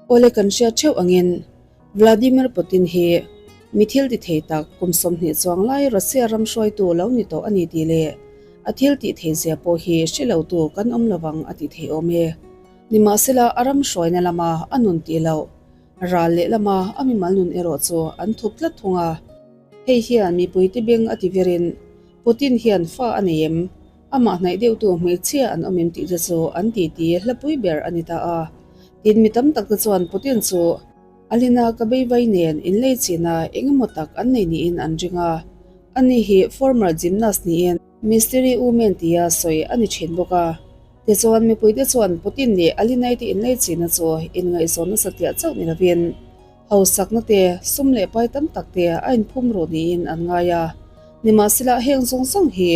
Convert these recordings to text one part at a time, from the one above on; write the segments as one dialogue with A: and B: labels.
A: Awle kan hriat theuh angin Vladimir Putin hi mi thil ti thei tak kum 20 chuang lai Russia ram hruaitu lo ni tawh a ni tih leh a thil tih thei zia pawh hi hre lo tu kan awm lovang a ti thei awm e. Nimahsela a ram hruaina lama a nun tih loh ral leh lama a mimal nun erawh chu an thup tlat thung a. Hei hian mipui te beng a ti verin Putin hian fa a nei em? Amah hnaih deuhtu hmeichhia an awm em tih te chu an titi hlapui ber a ni ta a. Tin mi tam tak te chuan Putin chu Alina Kabaeva nen inlei china eng emaw tak an nei niin an ring a. Ani hi former gymnast niin Mystery Woman tia sawi a ni thin bawk a. Tichuan mipuite chuan Putin leh Alina te inlei china chu inngaihzawn nasa tiah chauh ni lovin Hausakna te, sum leh pai tam tak te a inphum ru niin an ngai a. Nimahsela heng zawng zawng hi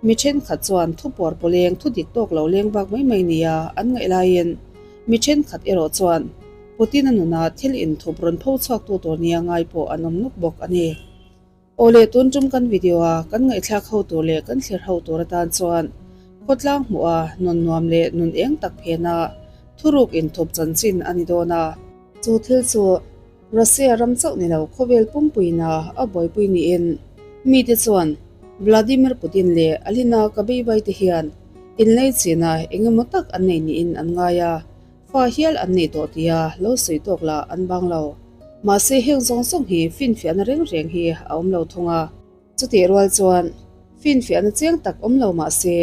A: mi thenkhat chuan thu puar pawleng thu dik tawk lo leng vak mai mai nia an ngaih laiin mi thenkhat erawh chuan Putin-a nuna thil inthup rawn pho chhuaktu tur nia ngai pawh an awm nuk bawk a ni. Awle tun tum kan video a kan ngaihthlak ho tur leh kan thlir ho tur atan chuan khawtlang hmuh a nun nuam leh nun eng tak phena thuruk inthup chanchin a ni dawn a. Chu thil chu Russia ram chauh ni lo khawvel pumpuina a buaipui niin mite chuan Vladimir Putin leh Alina Kabaeva te hian inlei china eng emaw tak an nei niin an ngai a, fa hial an nei tawh tia lo sawi tawk lah an bang lo. Mahse heng zawng zawng hi finfiahna reng reng hi a awm lo thung a. Chutih rual chuan finfiahna chiang tak awm lo mah se,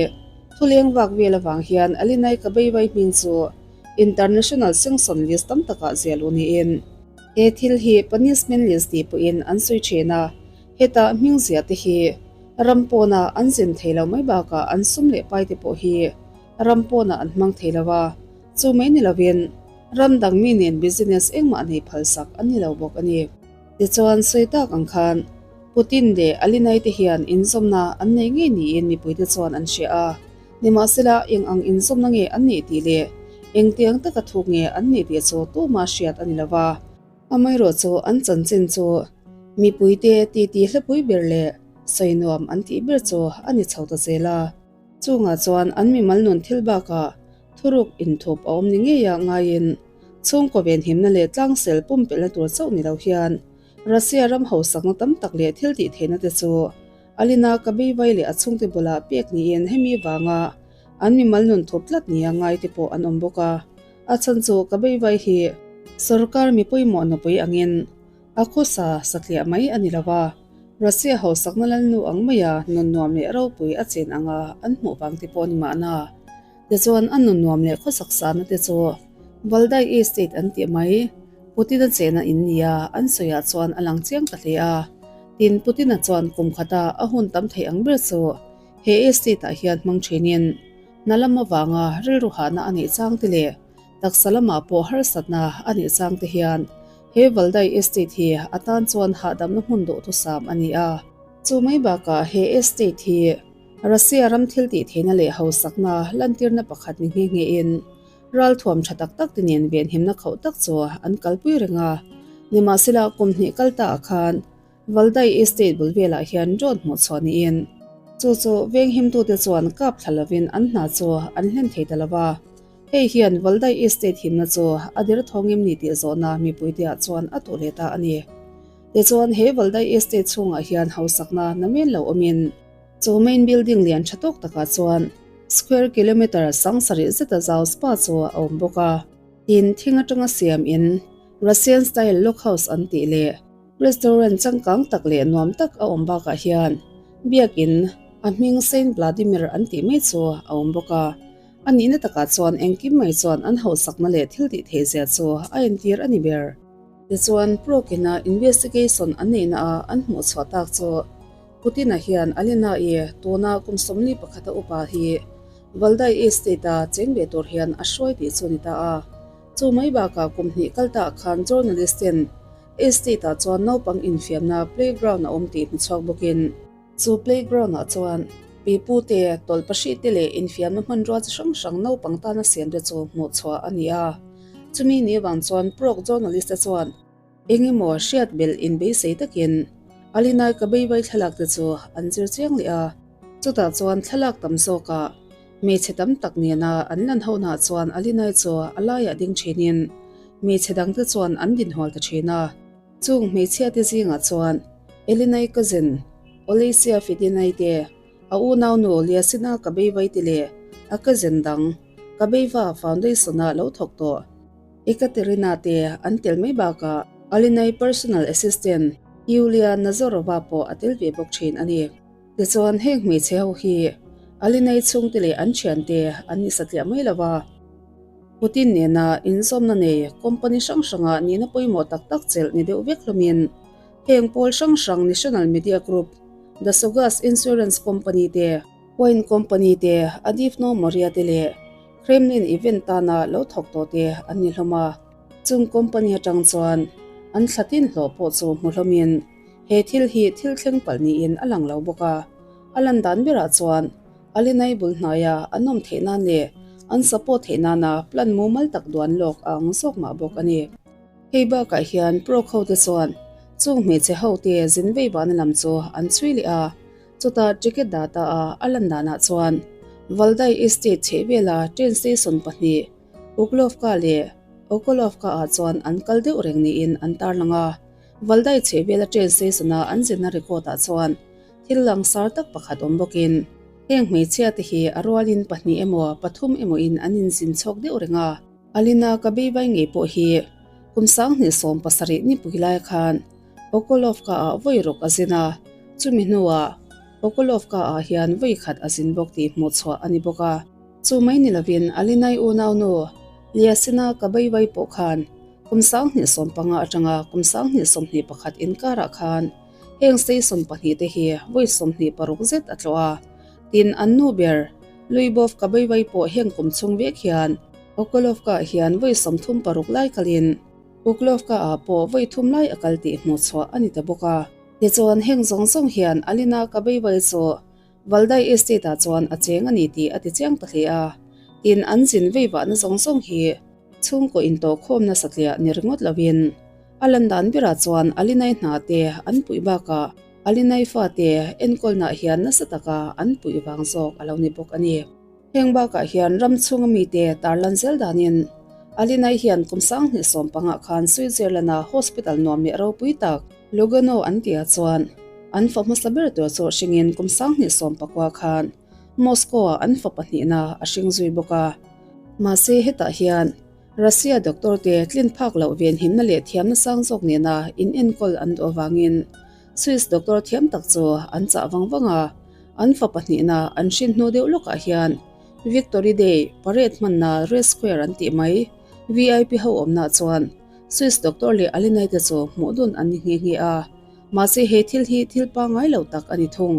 A: thuleng vak vel avang hian Alinai Kabaeva hming chu International Sanction List tam takah ziah luh niin he thil hi Punishment List tih pawhin an sawi thin a, heta hming ziah te hi ram pawna an zin thei lo mai bakah an sum leh pai te pawh hi ram pawnah an hmang thei lo a, chu mai ni lovin ram dang mi nen business engmah nei phalsak an ni lo bawk a ni. Tichuan sawi tak ang khan Putin leh Alinai te hian inzawmna an nei ngei niin mipuite chuan an hria a. Nimahsela eng ang inzawmna nge an nih tih leh engtiang taka thuk nge an nih tih chu tumah hriat a ni lo va. Amaherawh chu an chanchin chu mipuite titi hlapui ber leh sawi nuam an tih ber chu a ni chho ta zel a. Chungah chuan an mimal nun thil bakah thuruk inthup a awm ni ngeia ngaiin chhungkaw venhimna leh tlangsel pumpelhna tur chauh ni lo hian Russia ram hausakna tam tak leh thil tih theihna te chu Alina Kabaeva leh a chhungte bulah pek niin hemi vanga an mimal nun thup tlat nia ngai te pawh an awm bawk a. A chhan chu Kabaeva hi sorkar mi pawimawh nupui angin a khawsa satliah mai a ni lo va, Russia hausakna lalnu ang maia nun nuam leh ropui a chen anga an hmuh vang te pawh a ni mahna. Tichuan a nun nuam leh khawsak sahna te chu Valdai Estate an tih mai. Putin-a chena in nia an sawiah chuan a lang chiang ta hle a. Tin, Putin-a chuan kum khata a hun tam theih ang ber chu he estate-ah hian hmang thinin hna lam avanga rilru hahna a neih chang te leh taksa lamah pawh harsatna a neih chang te hian he Valdai Estate hi a tan chuan hahdamna hmun duhthusam a ni a. Chu mai bakah he estate hi Russia ram thil tih theihna leh hausakna lantirna pakhat ni nghe nghe in ralthuam tha tak tak te nen venhimna khauh tak chu an kalpui reng a. Nimahsela kum hnih kal ta ah khan Valdai Estate bul velah hian drone hmuh chhuah niin chu chu venghimtute chuan kap thla lovin an hna chu an hlen thei ta lova. Hei hian Valdai Estate himna chu a der thawngim ni tih zawhna mipuite ah chuan a tuh leh ta a ni. Tichuan he Valdai Estate chhungah hian hausakna namen lo awmin, Chu main building lian tha tawk takah chuan square kilometre 7000 zeta zau spa chu a awm bawk a. Tin, thing atanga siam in Russian style log house an tih leh restaurant changkang tak leh nuam tak a awm bakah hian biakin a hming Saint Vladimir an tih mai chu a awm bawk a. A nihna takah chuan engkim mai chuan an hausakna leh thil tih theih zia chu a entir a ni ber. Tichuan, Prokina investigation an neihna a an hmuh chhuah tak chu Putin-a hian Alina-i tuna kum 41 a upa hi Valdai Estate-a cheng ve tur hian a hruai tih chu a ni ta a. Chu mai bakah kum hnih kal ta khan journalist-ten Estate-ah chuan naupang infiamna playground a awm tih hmuchhuak bawkin, chu playground-ah chuan pipute, tawlhpahritte leh infiamna hmanrua chi hrang hrang naupang tana siamte chu hmuhchhuah a ni a. Chumi ni avang chuan Prog journalist-te chuan, Eng emaw hriat belh in beisei takin Alinai ka beivai thlalak te chu an zir chiang leh a, chutah chuan thlalak tam zawkah hmeichhe tam tak nena an lan ho naah chuan Alinai chu a laiah ding thinin. hmeichhe dangte chuan an dinhual ta thin a. Chung hmeichhiate zingah chuan Elinai cousin Olesia Fidinai te, a unaunu Liasina Kabeivai te leh a cousin dang Kabeiva Foundation-a lo thawk tawh Ekaterina te an tel mai bakah Alinai personal assistant Yulia Nazarova pawh a tel ve bawk thin a ni. Tichuan heng hmeichhe ho hi Alinai chhungte leh an thiante an ni satliah mai lo va, Putin nena inzawmna nei company hrang hranga nihna pawimawh tak tak chelh ni deuh vek hlawmin heng pawl hrang hrang National Media Group, The Sogas Insurance Company te, Wine Company te, Adivno Moria te leh Kremlin event tana lo thawk tawh te an ni hlawm a. Chung company atang chuan an thla tin hlawh pawh chu hmu hlawmin he thil hi thil thleng palh niin a lang lo bawk a. A lan dan berah chuan Alinai bul hnaia an awm theih nan leh an support theih nana plan mumal tak duan lawk a ang zawk mah bawk a ni. Hei bakah hian Prog hote chuan chung hmeichhe hote zin vei vahna lam chu an chhui leh a, chutah ticket data a a lan danah chuan Valdai Estate chhehvela train station pahnih Uglovka leh Okolovka ah chuan an kal deuh reng niin an tarlang a, Valdai chhehvela train station a an zinna record ah chuan Thil langsar tak pakhat awm bawkin heng hmeichhia te hi a rualin pahnih emaw pathum emaw in an inzin chhawk deuh reng a. Alina ka beivai ngei pawh hi kum 2017 nipui lai khan Okolovka ah vawi rawk a zin a, chumi hnuah Okolovka ah hian vawi khat a zin bawk tih hmuh chhuah a ni bawk a. Chu mai ni lovin Alinai unaunu Liasina ka beivai pawh khan kum 2015 atanga kum 2021 inkarah khan Heng station pahnihte hi vawi 26 zet a tlawh a, tin an nu ber Luibov Kabeivai pawh heng kum chhung vek hian Okolovka ah hian vawi 36 lai kalin Uklovka ah pawh vawi thum lai a kal tih hmuh chhuah a ni ta bawk a. Tichuan heng zawng zawng hian Alina Kabeivai chu Valdai Estate ah chuan a cheng a ni tih a ti chiang ta hle a, tin an zin vei vahna zawng zawng hi chhungkaw intawhkhawmna satliah ni ringawt lovin A lan dan berah chuan Alinai hna te an puih bakah Alinai fate enkawlnaah hian nasa taka an puih vang zawk a lo ni bawk a ni. Heng bakah hian ram chhunga mite tarlan zel danin Alinai hian kum 2015 khan Switzerland-a hospital nuam leh ropui tak Lugano an tihah chuan an fa hmasa ber tur chu hringin kum 2019 khan Moscow-ah an fa pahnihna a hring zui bawk a. Mahse hetah hian Russia doctor te tlin phak loh venhimna leh thiamna sang zawk nena in enkawl an duh avangin Swiss doctor thiam tak chu an chah vang vang a, an fa pahnihna an hrin hnu deuh lawkah hian Victory Day parade hmanna Red Square an tih mai VIP ho awmnaah chuan Swiss doctor leh Alinai te chu hmuh dun an ni nghe nghe a, mahse he thil hi thil pangngai lo tak a ni thung.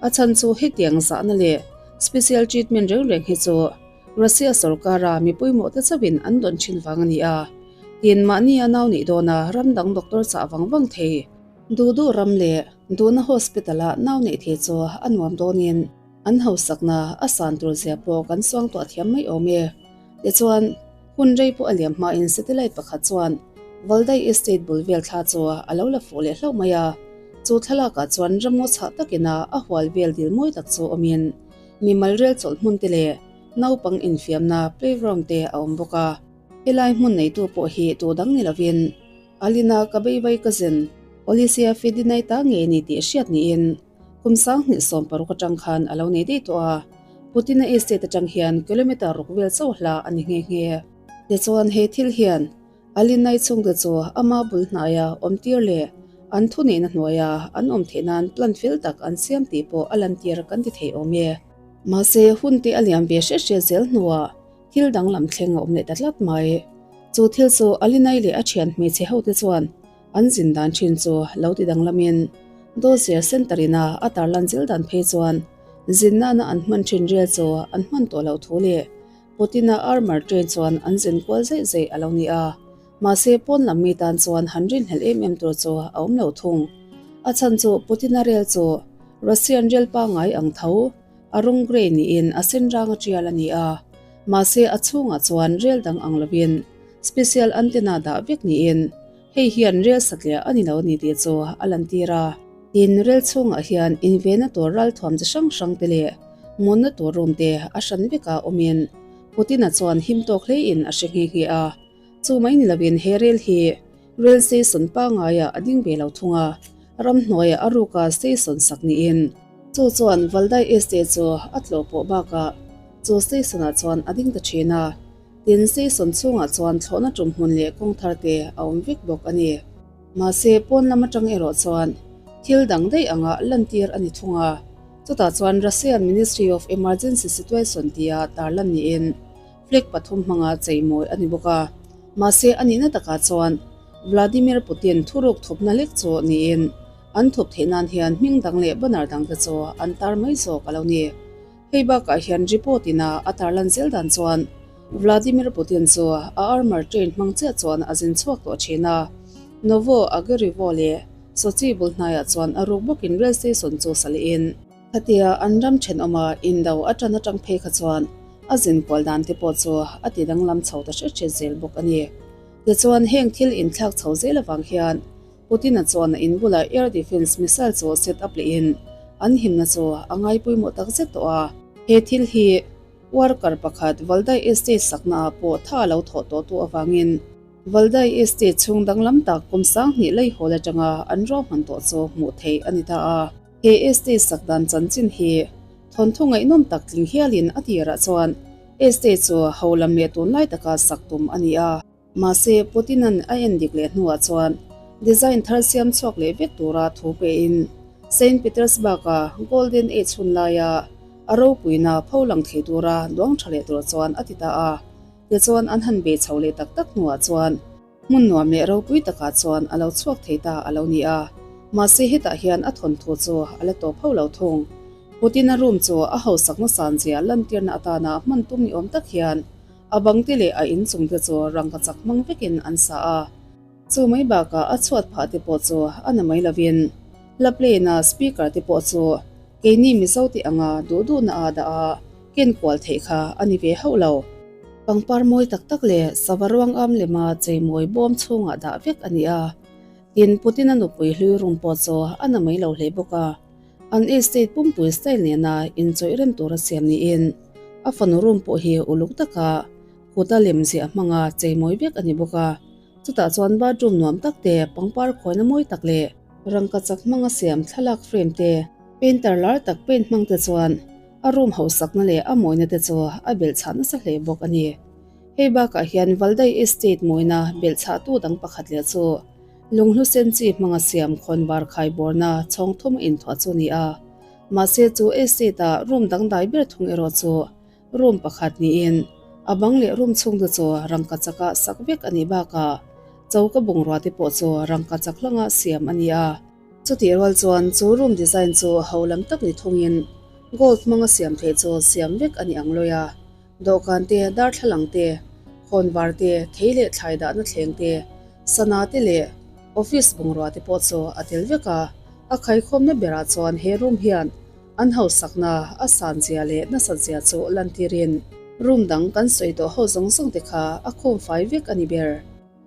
A: A chhan chu hetiang zahna leh special treatment reng reng hi chu Russia sorkara mi pawimawhte chauhin an dawn thin vang a ni a, tin mahni a nau nih dawna ram dang doctor chah vang vang thei. Duh duh ram leh duhna hospital-ah nau neih thei chu a nuam dawnin an hausakna a san tur zia pawh kan suangtuah thiam mai awm e. Tichuan, hun rei pawh a liam hmain satellite pakhat chuan Valdai Estate bul vel thla chu a lo la fuh leh hlauh mai a, chu thlalakah chuan ramngaw chhah takina a hual vel dil mawi tak chu awmin mimal rel chawlh hmun te leh naupang infiamna playground te a awm bawk a. Helai hmun neitu pawh hi tu dang ni lovin Alina Kabeivai cousin Olesya Fedinai ta ngei a ni tih hriat niin kum 2016 atang khan a lo nei daih tawh a. Putina estate atang hian kilometer ruk vel chauh hla a ni nghe nghe. Tichuan he thil hian Alinai chhungte chu ama bul hnaia awmtir leh an thuneihna hnuaia an awm theih nan plan fel tak an siam tih pawh a lantir kan ti thei awm e. Mahse, hun te a liam ve hret hret zel hnuah thil danglam thleng a awm leh ta tlat mai. Chu thil chu Alinai leh a thian hmeichhe hote chuan an zin dan thin chu lo ti danglamin Dozier Centre ina a tarlan zel dan phei chuan zin nana an hman thin rel chu an hman tawh loh thu leh Putin-a armour train chuan an zin kual zeih zeih a lo ni a, mahse pawn lam mi tan chuan han rinhlelh em em tur chu a awm lo thung. A chhan chu Putin-a rel chu Russian rel pangngai ang tho, a rawng grey niin a sen rang a tial a ni a, mahse a chhungah chuan rel dang ang lovin special antenna dah vek niin hei hian rel satliah a ni lo a ni tih chu a lantir a. Tin, rel chhungah hian invenna tur ralthuam chi hrang hrang te leh munna tur room te a hran vekah awmin Putin-a chuan him tawk hleiin a hre nghe nghe a. Chu mai ni lovin he rel hi Rail station pangaiah a ding ve lo thung a, ramhnuaiah a ruka station sak niin chu chuan Valdai Estate chu a tlawh pawh bakah chu station-ah chuan a ding ta thin a. Tin, station chhungah chuan thlawhna tum hmun leh kawng thar te a awm vek bawk a ni. Mahse, pawn lam atang erawh chuan thil dang daih anga lantir a ni thung a, chutah chuan Russian Ministry of Emergency Situation tia tarlan niin flag pathum hmanga cheimawi a ni bawk a. Mahse, a nihna takah chuan Vladimir Putin thuruk thupna lek chu niin an thup theih nan hian hming dang leh banner dangte chu an tar mai zawk a lo ni. Hei bakah hian report ina a tarlan zel dan chuan Vladimir Putin chu a armour train hmang chiah chuan a zin chhuak tawh thin a, Novo Ogarevo leh Sochi bul hnaiah chuan a ruk bawkin rail station chu sa lehin. Khatia an ram thenawma indo a tan atang phei kha chuan a zin kual dan te pawh chu a ti danglam chho ta hret hret zel bawk a ni. Tichuan heng thil inthlak chho zel avang hian Putin-a chuan a in bulah air defence missile chu set up lehin an himna chu a ngai pawimawh tak zet tawh a. He thil hi worker pakhat Valdai Estate saknaah pawh tha a lo thawh tawh tu avangin Valdai Estate chhung danglam tak kum 2000 laihawl atanga an ruahman tawh chu hmuh theih a ni ta a. He estate sak dan chanchin hi thawnthu ngaihnawm tak tling hialin a tirah chuan estate chu ho lam leh tunlai taka sak tum a ni a. Mahse, Putin-a'n a en dik leh hnuah chuan design thar siam chhuak leh vek tura thu pein Saint Petersburg-a Golden Age hun laia a ropuina pho lang thei tura duang tha leh tur chuan a ti ta a. Tichuan an han bei chho leh tak tak hnuah chuan hmun nuam leh ropui takah chuan a lo chhuak thei ta a lo ni a. Mahse hetah hian a thawnthu chu a la tawp ho lo thung. Putin-a room chu a hausakna sanzia lantirna atana hman tum ni awm tak hian A bangte leh a inchung te chu rangkachak hmang vekin an sa a, chu mai bakah a chhuat phah te pawh chu a na mai lovin hla play-na speaker te pawh chu keini Mizo te anga duh duhna a dah a ken kual theih kha a ni ve hauh lo. Pangpar mawi tak tak leh sava ruangam lema cheimawi bawm chhungah dah vek a ni a, tin Putin-a nupui hlui rum pawh chu a na mai lo hle bawk a. An estate pumpui style nena inchawih rem tura siam niin a fanu room pawh hi uluk taka kuta lem ziah hmanga cheimawi vek a ni bawk a. Chutah chuan bathroom nuam tak te, pangpar khawina mawi tak leh rangkachak hmanga siam thlalak frame te, painter lar tak paint hmang te chuan a room hausakna leh a mawina te chu a belhchhah nasa hle bawk a ni. Hei bakah hian Valdai Estate mawina belhchhahtu dang pakhat leh chu Lunghlu sen chi hmanga siam khawnvar khai bawrna chhawng thum a inthuah chu a ni a. Mahse chu estate-a room dangdai ber thung erawh chu room pakhat niin a bang leh room chhungte chu rangkachaka sak vek a nih bakah choka bungrua te pawh chu rangkachak hlanga siam a ni a. Chutih rual chuan chu room design chu ho lam tak ni thungin gold hmanga siam theih chu siam vek a ni ang lawi a. Dawhkan te, darthlalang te, khawnvar te, thei leh thlai dahna thleng te, sana te leh office bungrua te pawh chu a tel vek a. A khaikhawmna berah chuan he room hian an hausakna a sanzia leh nasatzia chu lantirin room dang kan sawi tawh ho zawng zawng te kha a khum fai vek a ni ber.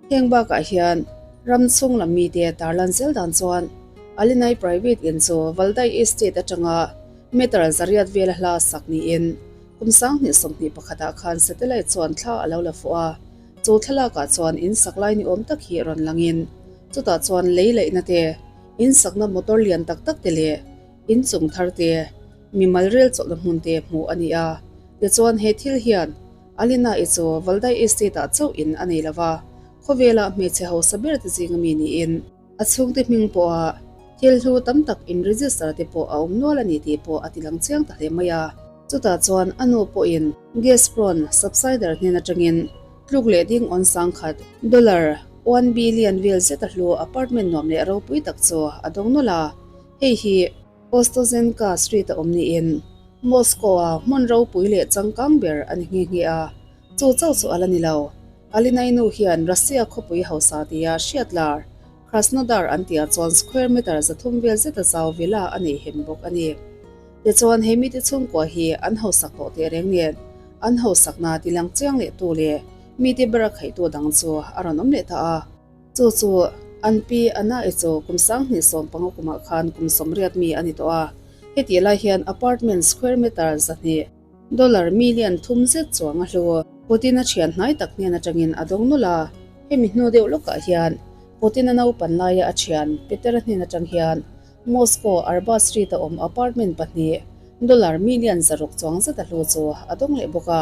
A: Heng bakah hian ram chhung lam mite tarlan zel dan chuan Alinai Private in chu Valdai Estate atanga meter zariat vela hla sak niin kum 2021 ah khan satellite chuan thla a lo la fuh a, chu thlalakah chuan in sak lai ni awm tak hi rawn langin chutah chuan lei laihna te, in sakna motor lian tak tak te leh in chung thar te, mimal rel chawlhna hmun te hmuh a ni a. Tichuan he thil hian Alina-i chu Valdai Estate-ah chauh in a nei lo va, khawvela hmeichhe hausa ber te zinga mi niin a chhungte hming pawha thil hlu tam tak in register te pawh a awm nual a ni tih pawh a ti lang chiang ta hle mai a. Chutah chuan a nu pawhin Gazprom subsider hnen atangin tluk leh ding awn sangkhat, dollar one billion vel zet a hlu apartment nuam leh ropui tak chu a dawng nawlh a, hei hi Vostozenka Street a awm niin Moscow-a hmun ropui leh changkang ber a ni nghe nghe a, chu chauh chu a la ni lo. Alinai nu hian Russia khawpui hausa tia hriat lar Krasnodar an tihah chuan square meter 300 vel zeta zau villa a nei hem bawk a ni. Tichuan he mite chhungkua hi an hausak tawh teh reng nen an hausakna tilang chiang leh tu leh mite ber a khaihtu dang chu a rawn awm leh ta a. Chu chu an pi Anna-i chu kum 2015 kumah khan kum 80 mi a ni tawh a, hetih lai hian apartment square meter 200, dollar million thum zet chuang a hlu. Putin-a thian hnai tak hnen atangin a dawng nawlh a. Hemi hnu deuh lawkah hian Putin-a naupan laia a thian Peter-a hnen atang hian Moscow Arbat Street-a awm apartment pahnih dollar million 600 chuang zet a hlu chu a dawng leh bawk a.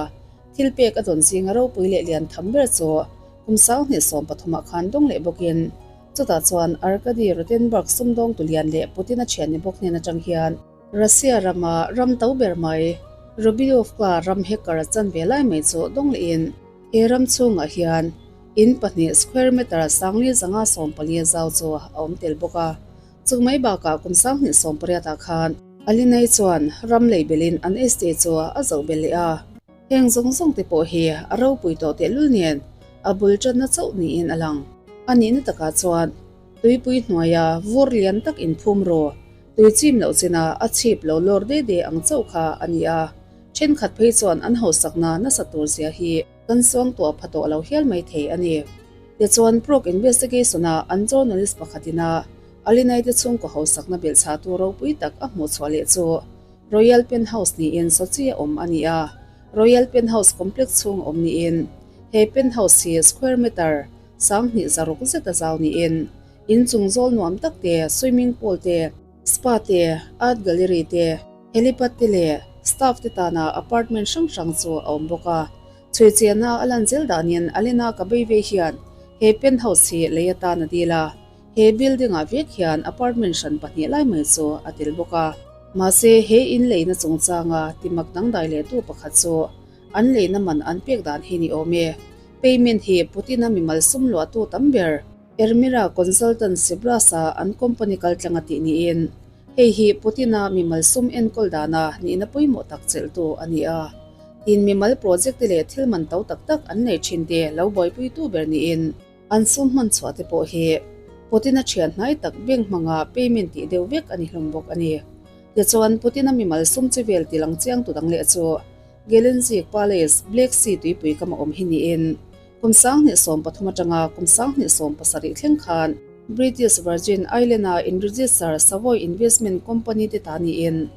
A: Thil pek a dawn zinga ropui leh lian tham ber chu kum 2013 ah khan dawng leh bawkin chutah chuan Arkady Rotenberg sumdawng tulian leh Putin-a thian ni bawk hnen atang hian Russia rama ram to ber mai Rubiovka ram hacker a chan ve lai mai chu dawng lehin he ram chhungah hian in pahnih square meter 4540 a zau chu a awm tel bawk a. Chu mai bakah kum 2018 ah khan Alinei chuan ram lei belin an estate chu a zoh belh leh a. Heng zawng zawng te pawh hi a ropui tawh tehlul nen a bul tanna chauh niin a lang. A nihna takah chuan tuipui hnuaia vur lian tak inphum ru tui chim loh china a chhip lo lawr de de ang chauh kha a ni a. Thenkhat phei chuan an hausakna nasa tur zia hi kan suangtuah pha tawh lo hial mai thei a ni. Tichuan Prog Investigation-a an journalist pakhatina Alinai te chhungkaw hausakna belhchhahtu ropui tak a hmuhchhuah leh chu Royal Penthouse niin Sochi a awm a ni a, Royal Penthouse complex chhung a awm niin he penthouse hi square meter 2600 zet a zau niin inchung zawl nuam tak te, swimming pool te, spa te, art gallery te, helipad te leh staff te tana apartment hrang hrang chu a awm bawk a. Chhuichianna a lan zel danin Alena Kabeive hian he penthouse hi lei atan a dil a. He building ah vek hian apartment hran pahnih lai mai chu a tel bawk a. Mahse, he in leina chungchanga timak dangdai leh tu pakhat chu an leina man an pek dan hi ni awm e. Payment hi Putin-a mimal sum luahtu tam ber Ermira Consultant Sibras-a an company kaltlang a tih niin hei hi Putin-a mimal sum enkawl dana nihna pawimawh tak chelhtu a ni a. Tin, mimal project te leh thil man to tak tak an nei thin te lo buaipuitu ber niin An sum hman chhuah te pawh hi Putin-a thian hnai tak bank hmanga payment tih deuh vek a ni hlawm bawk a ni. Tichuan, Putin-a mimal sum chi vel ti lang chiang tu dang leh chu Gelendzhik Palace, Black Sea tuipui kama awm hi niin kum 2013 atanga kum 2017 thleng khan British Virgin Island-a in-register Savoy Investment Company te ta niin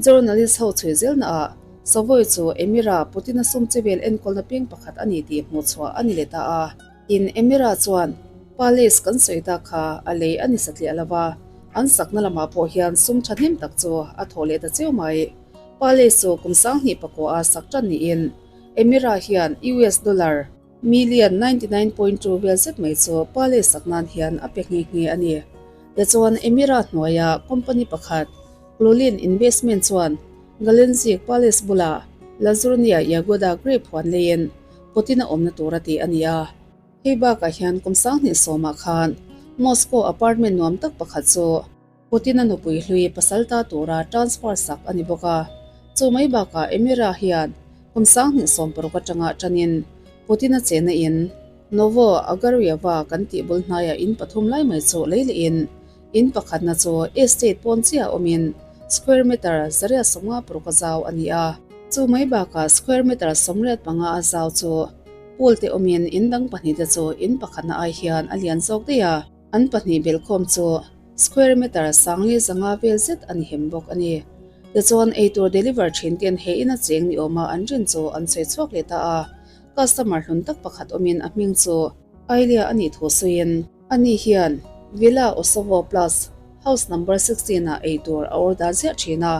A: journalist ho chhui zelnaah Savoy chu Emira Putin-a sum chi vel enkawlna peng pakhat a ni tih hmuhchhuah a ni leh ta a. In Emira chuan Palace kan sawi ta kha a lei a ni satliah lo va, an sakna lamah pawh hian sum thahnem tak chu a thawh leh ta cheu mai. Palace chu kum 2009 a sak tan niin Emira hian US dollar million 99.2 vel zet mai chu Palace sak nan hian a pe nghe nghe a ni. Tichuan Emira hnuaia company pakhat Klulin Investment chuan Galenzik Palace bulah Lazurnia Yagoda grape huan leiin Putin-a awmna tur a ti a ni a. Hei bakah hian kum 2010 ah khan Moscow apartment nuam tak pakhat chu Putin-a nupui hlui pasal ta tura transfer sak a ni bawk a. Chu mai bakah Emira hian kum 2016 atanga tanin Putin-a chena in Novo Agaryeva kan tih bul hnaiah in pathum lai mai chu lei lehin in pakhatna chu estate pawn chiah awmin square meter 156 a zau a ni a. Chu mai bakah square meter 85 a zau chu pool te awmin in dang pahnih te chu in pakhatna ai hian a lian zawk daih a, an pahnih belhkhawm chu square meter 4500 vel zet a ni hem bawk a ni. Tichuan eitur deliver thin ten he ina cheng ni awma an rin chu an sawi chhuak leh ta a, customer hlun tak pakhat awmin a hming chu Ailia a nih thu sawiin ani hian Villa Osovo Plus house number 16 ah eitur a order ziah thin a.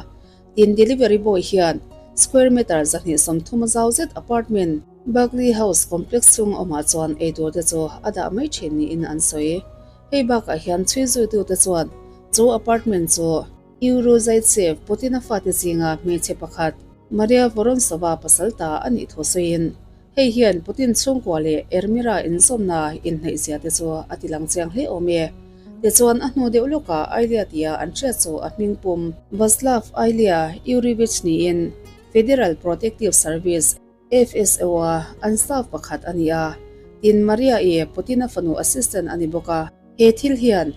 A: Tin delivery boy hian square meter 230 a zau zet apartment Buckley House complex chhung awmah chuan eitur te chu a dah mai thin niin an sawi. Hei bakah hian chhui zuitute chuan chu apartment chu Yuri Zaitsev Putin-a fate zinga hmeichhe pakhat Maria Vorontsova pasal ta a nih thu sawiin hei hian Putin chhungkua leh Ermira inzawmna inhnaihzia te chu a ti lang chiang hle awm e. Tichuan a hnu deuh lawkah Ailia tia an hriat chu a hming pum Vaslav Ailia Yurivich niin Federal Protective Service, FSO, a an staff pakhat a ni a, tin Maria-i Putin-a fanu assistant a ni bawk a. He thil hian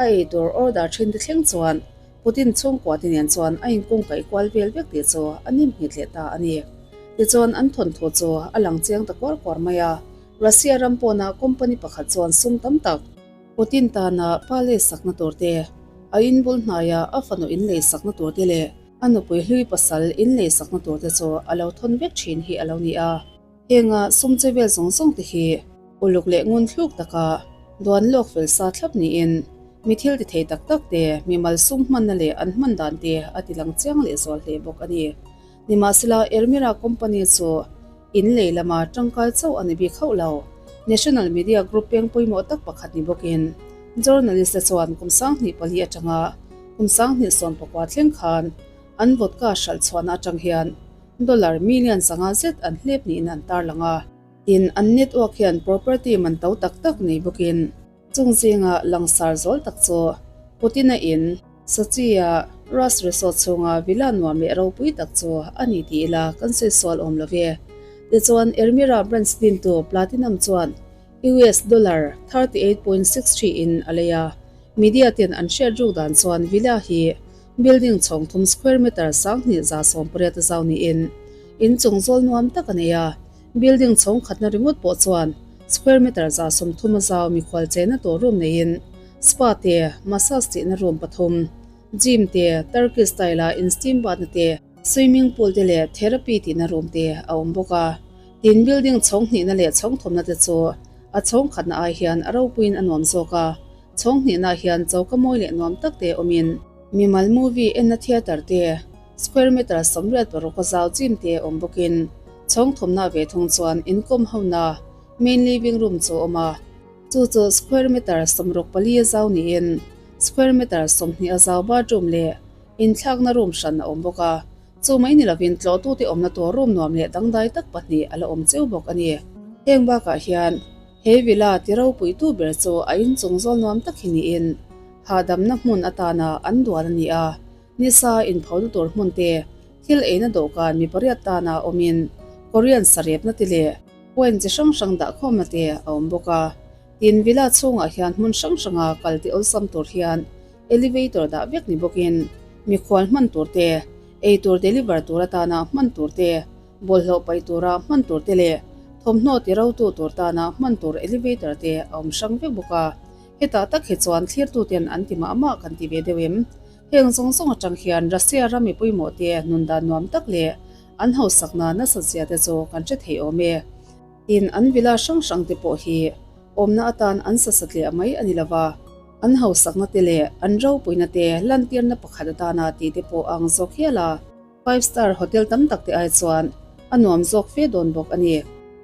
A: a eitur order thin te thleng chuan Putin chhungkua te nen chuan a inkungkaih kual vel vek tih chu a nim nghet leh ta a ni. Tichuan an thawnthu chu a lang chiang ta kuar kuar mai a, Russia ram pawna company pakhat chuan sum tam tak, Putin tana palace sakna tur te, a in bul hnaia a fanu in lei sakna tur te leh a nupui hlui pasal in lei sakna tur te chu a lo thawn vek thin hi a lo ni a. Henga sum che vel zawng zawng te hi. Uluk leh ngun thluk taka duan lawk fel sa thlap niin mi thil ti thei tak tak te, mimal sum hmanna leh an hman dan te a ti lang chiang leh zual hle bawk a ni. Nimahsela, Ermira company chu in lei lama tangkai chauh a ni bik hauh lo. National Media Group peng pawimawh tak pakhat ni bawkin journalist te chuan kum 2004 atanga kum 2019 thleng khan an vodka hralh chhuahna atang hian dollar million 500 zet an hlep niin an tarlang a. Tin, an network hian property man to tak tak nei bawkin chung zinga langsar zawl tak chu Putin-a in Sochi-a Rus Resort chhunga villa nuam leh ropui tak chu a ni ti ila kan sawi sual awm lo ve. Tichuan, Ermira branch dintu Platinum chuan US dollar 38.63 in a lei a, media ten an hriat ruk dan chuan villa hi building chhawng thum square meter 2180 a zau niin inchung zawl nuam tak a nei a. Building chhawng khatna ringawt pawh chuan square meter 30 a zau mikhual chenna tur room neiin spa te, massage tihna room pathum, gym te, Turkish style a in steam bath na te, swimming pool te leh therapy tihna room te a awm bawk a. Tin, building chhawng hnihna leh chhawng thawmna te chu a chhawng khatna ai hian a ropuiin a nuam zawk a, chhawng hnihnaah hian choka mawi leh nuam tak te awmin mimal movie enna theatre te, Square meter 86 a zau chin te awm bawkin chhawng thawmna ve thung chuan inkawm hona main living room chu a awm a, chu chu square meter 64 a zau niin square meter 20 a zau bathroom leh inthlakna room hran a awm bawk a, chu mai ni lovin tlawhtute awmna tur room nuam leh dangdai tak pahnih a la awm cheu bawk a ni. Heng bakah hian he villa ti ropuitu ber chu a inchung zawl nuam tak hi niin hahdamna hmun atana an duan a ni a. Nisa inphona tur hmun te, thil eina dawhkan mi pariat tana awmin Korean sarepna te leh wine chi hrang hrang dahkhawmna te a awm bawk a. Tin, villa chhungah hian hmun hrang hranga kal ti awlsam tur hian elevator dah vek ni bawkin mikhual hman tur te, ei tur deliver tur atana hman tur te, bawlhhlawh paih tura hman tur te leh thawmhnaw ti rotu tur tana hman tur elevator te a awm hrang vek bawk a. Hetah tak hi chuan thlirtuten an ti mah mah kan ti ve deuh em? Heng zawng zawng atang hian Russia ram mipui te nun dan nuam tak leh an hausakna nasa zia te chu kan hre thei awm e. Tin, an villa hrang hrang te pawh hi awmna atan an sa satliah mai a ni lova, an hausakna te leh an ropuina te lantirna pakhat atana tih te pawh a ang zawk hial a. Five star hotel tam tak te ai chuan a nuam zawk fe dawn bawk a ni.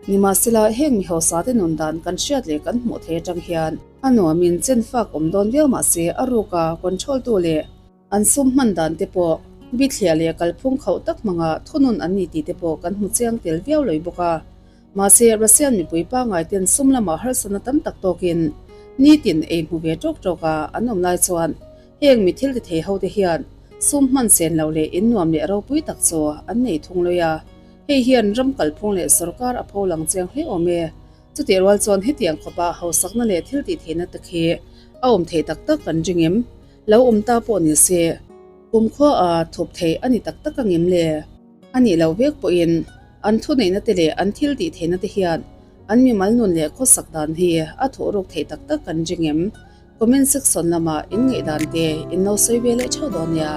A: Nimahsela, heng mi hausa te nun dan kan hriat leh kan hmuh thei atang hian a nuamin chen fak awm dawn viau mahse a ruka control tu leh an sum hman dan te pawh bithliah leh kalphung khauh tak hmanga thunun an ni tih te pawh kan hmu chiang tel viau loi bawk a. Mahse, Russian mipui pangngai ten sum lamah harsatna tam tak tawkin nitin ei hmu ve tawk tawk a an awm lai chuan Heng mi thil ti thei ho te hian sum hman sen lo leh in nuam leh ropui tak chu an nei thung lawih a, hei hian ram kalphung leh sorkar a pho lang chiang hle awm e. Chutih rual chuan hetiang khawpa hausakna leh thil tih theihna te khi a awm thei tak tak kan ring em? Lo awm ta pawh ni se, kumkhua a thup thei a ni tak tak ang em le? A nih loh vek pawhin an thuneihna te leh an thil tih theihna te hian an mimal nun leh khawsak dan hi a thuh ruk theih tak tak kan ring em? Comment section lamah in ngaihdan te in lo sawi ve leh theuh dawn nia.